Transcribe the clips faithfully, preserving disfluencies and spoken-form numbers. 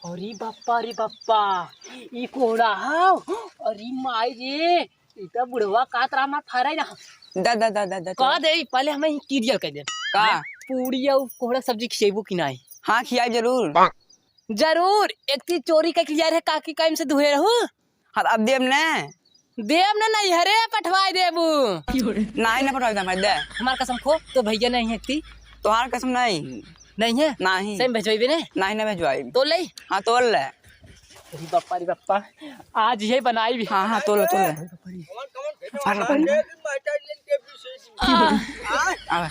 अरे बप्पा, अरे बप्पा, ई कोहड़ा हौ। अरे माई रे, ई त बुढ़वा कात रहा, मार फरै ना। दा, दा, दा, दा, दा, कह दे, पहले हमें ई clear कर दे। का? पूड़ी अउ कोहड़ा सब्जी खियेबू कि नाहीं? हाँ, खियाई जरूर। जरूर, एक चीज चोरी करके लिया रहे, काकी का इनसे दुहे रहू। हाँ, अब देब ने। देब ने, नैहरे पठवाई देबू। नाहीं, ना पठवाई देब, दे। हमार कसम खो, तो भैया नाहीं है ती। तोहार कसम नाहीं। नाहीं है? नाहीं। सही में भेजवाइबे ने? नाहीं, ना भेजवाई। तोल ले? हाँ, तोल ले। अरे बप्पा, अरे बप्पा, आज ये बनाई भी। हाँ, हाँ, तोल ले, तोल ले। फाड़ ले, फाड़ ले। आ। आ।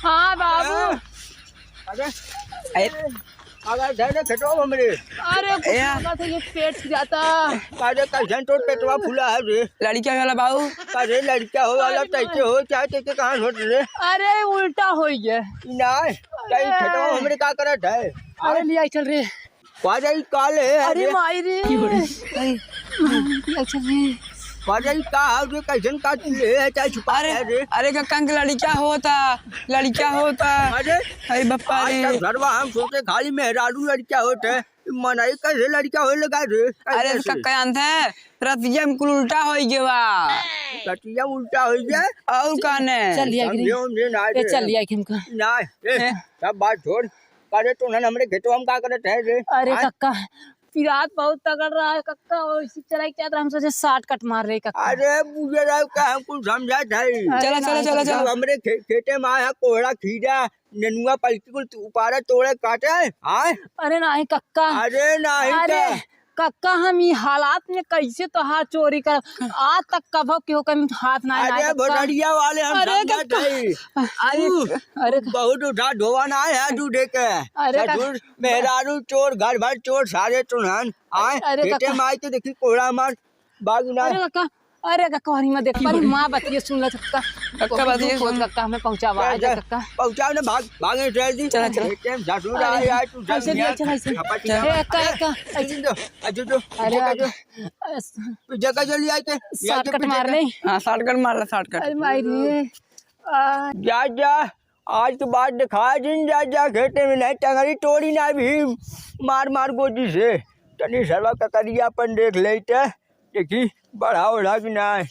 हाँ बाबू। अरे, अरे, अरे, धरे खेतवा हमरे। अरे, कुछ ए। लगा था, ये पेट जाता। अरे, कैसन तोर पेटवा फूला है रे? लड़का वाला बाबू। अरे, लड़का हो वाला, अरे, कैसे हो, चाहे कैसे, कहाँ होत रे? अरे, उल्टा होइ गया। नाहीं, कहीं अरे। खेतवा हमरे का करत है? अरे, लिया चल रे। पाजा ई का ले है अरे रे? माई रे। की हो रे? अरे, माई रे, चल रे। पाजा ई का है रे? कैसन का ले है? चाहे छुपा अरे, है रे? अरे कक्का, इनके लड़का होता, लड़का होता। अरे, अरे बप्पा रे। आजकल घरवा हम सोचे खाली मेहरारू लड़का होत है। मनई कैसे लड़का होए लगा रे? अरे कैसे? कक्का जानत है, रतिया में कुल उल्टा होइ गवा। रतिया उल्टा होइ गवा? अउर का ने? चल लिया समझे, गिरी। समझे ना ए, रे। चल लिया कि हमका। ना, ए, ए। सब बात छोड़। अरे तू ना हमरे खेतवा में का करत है रे? अरे हाँ? कक्का, पिरात बहुत तगड़ रहा है कक्का, वैसे चला के क्या हम सोचे shortcut मार रहे कक्का। अरे बुझे रहो का हम कुछ समझत है। अरे चला, चला, नहीं चला, कक्का। चला। हमरे खे-, खेते में आया कोहड़ा, खीरा, नेनुआ, पलकी कुल तू उपारा तोड़े काटे, हाँ? अरे नहीं कक्का। अरे नहीं अरे का? कक्का, हम ई हालात में कैसे तोहार चोरी कर? आज तक कभो केहू के हाथ ना अरे लगाए कक्का। भोजड़िया वाले हम अरे समझत कक्का। हई। अरे, तू अरे कक्का। बहुत उठा ढोवा ना है दूधे के। अरे कक्का। ससुर मेहरारू चोर, घर भर चोर, सारे तुनहन। आए, अरे खेते कक्का। में आए के देखी कोहड़ा मार, बाग ना। अरे कक्का, अरे कक्का, हरी मत देख, पर माँ बतिये सुन ले कक्का। कक्का बहुत बतिये दुख होत सुन। कक्का, हमें पहुँचावा, जा, आजा जा, कक्का। पहुँचाओ ना, भाग, भाग, ए, जल्दी। चला, चला। ए, टाइम सासू अरे, रहा है, तू ऐसे जा, लिया, चला, ऐसे। झपट ए, जा। कक्का, ए, कक्का, ऐसे। ऐसे दो, ऐसे दो, अरे, ऐसे दो। अस- तू जगह जो लिया के, लिया के shortcut पीछे मार का। ले। हाँ, shortcut मार ले, shortcut। अरे माई रे। आ। जा, जा, आज के बाद दिखा दिन, जा, जा, खेते में नहीं, टंगरी तोड़ी ना भी, मार, मार गोदी से। तनी सरवा ककरिया अपन देख लेते। देखी, बढ़ा ओढ़ा कि नाय।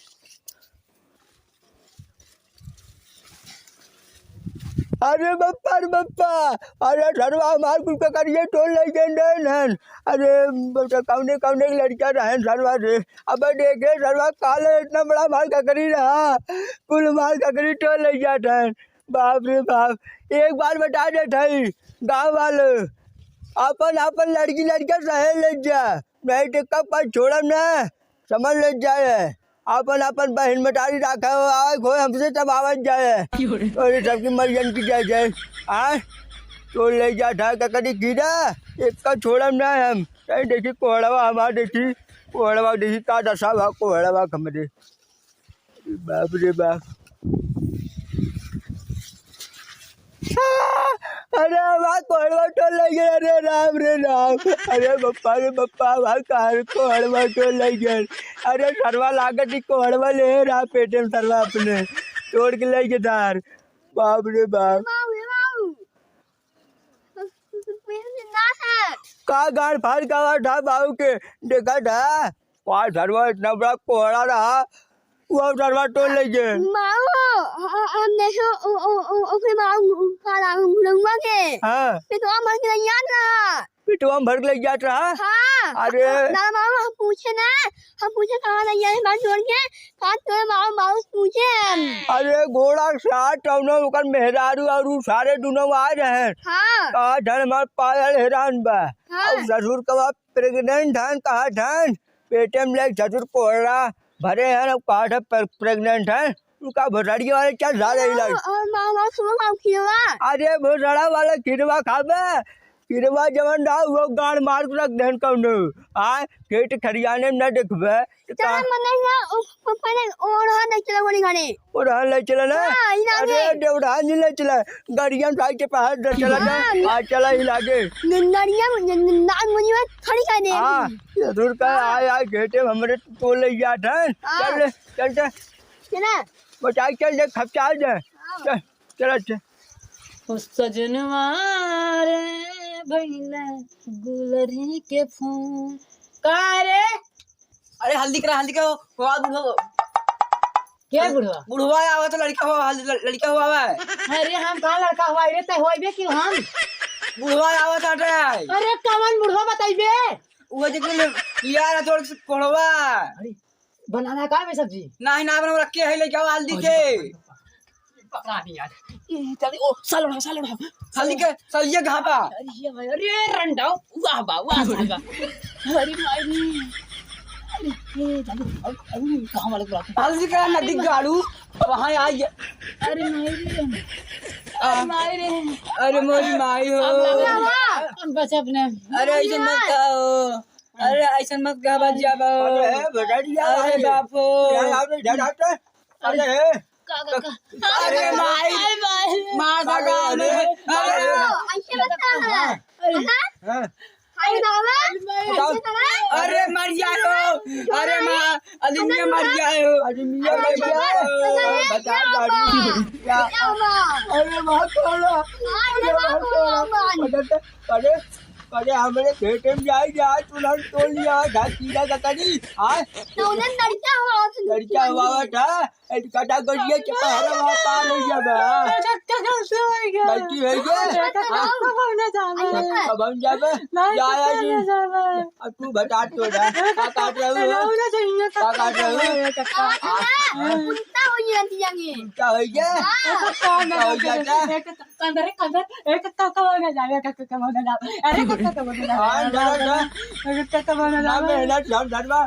अरे बप्पा रे बप्पा, अरे सरवा हमार कुल ककरिया तोड़ लइ गए रहन। अरे बप्पा, कौने कौने के लड़का रहन सरवा रे। अब देखे सरवा काले इतना बड़ा हमार ककरी रहा, कुल हमार ककरी तोड़ लइ जात हन। बाप रे बाप, एक बार बता देत हई गाँव वाले, आपन आपन लड़की लड़का सहेज लेत जा। नहीं तो कब कब छोड़ब ना, समझ ले जाए। आपन आपन बहिन मतारी राखे हो, आवे खोए हमसे तब आवत जाए। क्यों रे? और ये सबकी मरियन की जय जय। आए? तो ले जा ढा का करी कीड़ा, एक का छोड़ब ना हम। कहीं देखी कोहड़वा हमार देखी, कोहड़वा देखी का दशा बा कोहड़वा हमरे। बाप रे बाप। अरे हमार कोहड़वा टोल लग गया, अरे राम रे राम। अरे बप्पा रे बप्पा, हमार कार कोहड़वा टोल लग गया। अरे सरवा लागत ही कोहड़वा ले रहा पेटे में सरवा अपने, तोड़ के ले गए धार। बाप रे बाप। बाबू, बाबू। ना है। का गाड़ फाड़ का आवाज था बाबू के, देखा था? का सरवा इतना बड़ा कोहड़ा रहा, वो सरवा तोड़ ले गए। माऊ, ह-, ह-, हम देखे ओ, ओ, ओ, ओकरे माऊ का नाम घुरंगवा के। हाँ। पेटवा भर के लइया रहा। पेटवा में भर के लइया रहा? हाँ। अरे। ना माऊ, हम पूछे ना, हम पूछे कहाँ लइया है, बात छोड़ के, कहाँ तोड़ माऊ, माऊ पूछे हम। अरे घोड़ा साथ, तौनो ओकर मेहरारू और उ सारे दोनों आ रहे हैं। हाँ। कहा धन हमार पायल हैरान बा। हाँ। और ससुर का बाप pregnant हन, कहा धन। पेटे में लेके ससुर कोहड़ा भरे हैं, अब कहा था प्रे-, pregnant हैं। तू का भोसड़िया वाले चल सारे ही लग। और माँ, माँ, सुनो, माँ, खीरवा। अरे भोसड़ा वाला खीरवा खाबे? खीरवा जवन रहा, वो गाड़ मार के रख देन कौनो। आय, खेत खरियाने में न देखबे। तो चला, का? मने ना, उ-, उ-, पहले ओढ़ा नहीं चला गोली खाने। ओढ़ा नहीं चला ना? हाँ, ही लागे। अरे, देवढ़ा नहीं ले चला। गाड़ियाँ उठा के पहाड़ दे चला जा। हाँ, आ, चला ही लागे। न-, नड़िया, न-, न-, नान मुझे खड़ी कर दे। हाँ, जरूर का हाँ। आय, आय, घेटे में हमरे तो ले जात है। हाँ। चल ले, चल, चल। चला। बचाई चल दे, खपचा दे। हाँ। चल, चल, चल। ओ सजनवा रे गइला गुलरी के फूल। का रे? अरे हल्दी करा, हल्दी करा, हो, हो, बुढ़वा। के बुढ़वा? बुढ़वा आवा तो लड़का हो, हल्दी, लड़-, लड़का हो आवा। अरे हम कहाँ लड़का हुआ रे, तै होइबे कि हम? बुढ़वा आवा था रे। अरे कवन बुढ़वा बताइबे? वो देख ले, यार थोड़ा से कोढ़वा। अरे बनाना का बे सब्जी? नाही ना बना, रखे है, लेके आओ हल्दी के। पता नहीं यार। ए, जल्दी, ओ, साल उठाओ, साल उठाओ। हल्दी के, सलिया घापा। अरे ये भाई, अरे रंडा, वाह बा, वाह साल बा। अरे माई रे। अरे, ए, जल्दी, अरे, अरे, कहाँ वाले बुलाते हैं? हल्दी का नदी गाड़ू, वहाँ आ गया। अरे माई रे। आ, अरे माई रे। अरे मोरी माई हो। अब लगा। अब बच अपने। अरे ऐसे मत कहो। अरे, ऐसन मत कहा, बच जाबो। अरे, हे, बेटा, दिया अरे, भाई। बाप हो। यार, आप इधर आते। अरे, हे। का, का, का? अरे, माई। अरे, माई। मार अरे, सका अरे, हमें। अरे। अरे। ऐसे मत कहा। हाँ। हाँ। अरे, बाबा। बताओ। ऐसे कहा। अरे, मर जाए हो। अरे, माँ, अरे, मियाँ मर जाए हो। अरे, मियाँ मर जाए हो। अरे, बता, गाड़ी। क्या? क्या हुआ? अरे, माँ, थोड़ा। हाँ, अरे, अरे, माँ, माँ, थोड़ा। थोड़ा। अरे, अरे, हमरे खेते में जाई, जाए, तुरंत तोड़ लिया, घास कीड़ा का करी, हाँ? तो उन्हें लड़का हुआ, तो लड़का हुआ हुआ था, एक कटा गलिए के पहरा वहाँ पार हो गया बा। लड़का कैसे हो गया? गलती हो गया। लड़का हाँ? कैसे होना जाना है? अब हम जाबे? नहीं, जाया कैसे जी। होना जाना है? अब तू बता तो ना, का काट रहे हो? होना चाहिए, का काट रहे हो? लड़का। हाँ, हाँ, उल्टा हो गया दिया ये। उल्टा हो गया? हाँ। उल्टा हो गया था? एक कंदरे, कंदर, ए, कक्का, कक्का बोले जावे, कक्का, कक्का बोले जावे। अरे, कक्का, कक्का बोले जावे। हाँ, डरा, डरा। कक्का, कक्का बोले ना जावे। मेहनत, हम डरवा।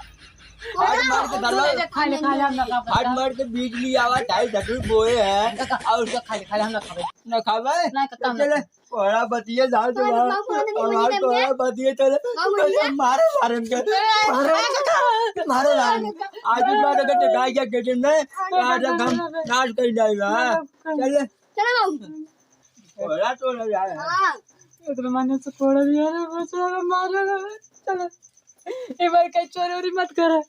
आज मार के डरवा। खाले, खाले, हम ना खाबे। आज मार के बिजली आवा, ढाई ढाई बोए हैं। कक्का, और उसका खाले, खाले, हम ना खाबे। ना खाबे? ना, कक्का, हम ना चले, खाबे। बड़ा बतिया जाओ तो तुम्हारे बाबू, बाप, नहीं और बोली आज तो तुमने। बड़ा बतिया चले। बाबू, नहीं। मारे, मारे हमके। मारे, मारे, मारे। आज भी बात अगर टकाई गया गेट में, आज हम नाश कर जाएगा। चले। चलो बाबू। कोहरा तो लग रहा है। हाँ। इतना माने से कोहरा भी आ रहा है, बस अब मार रहा है। चलो। ए भाई, कहीं चोरी वोरी मत करे।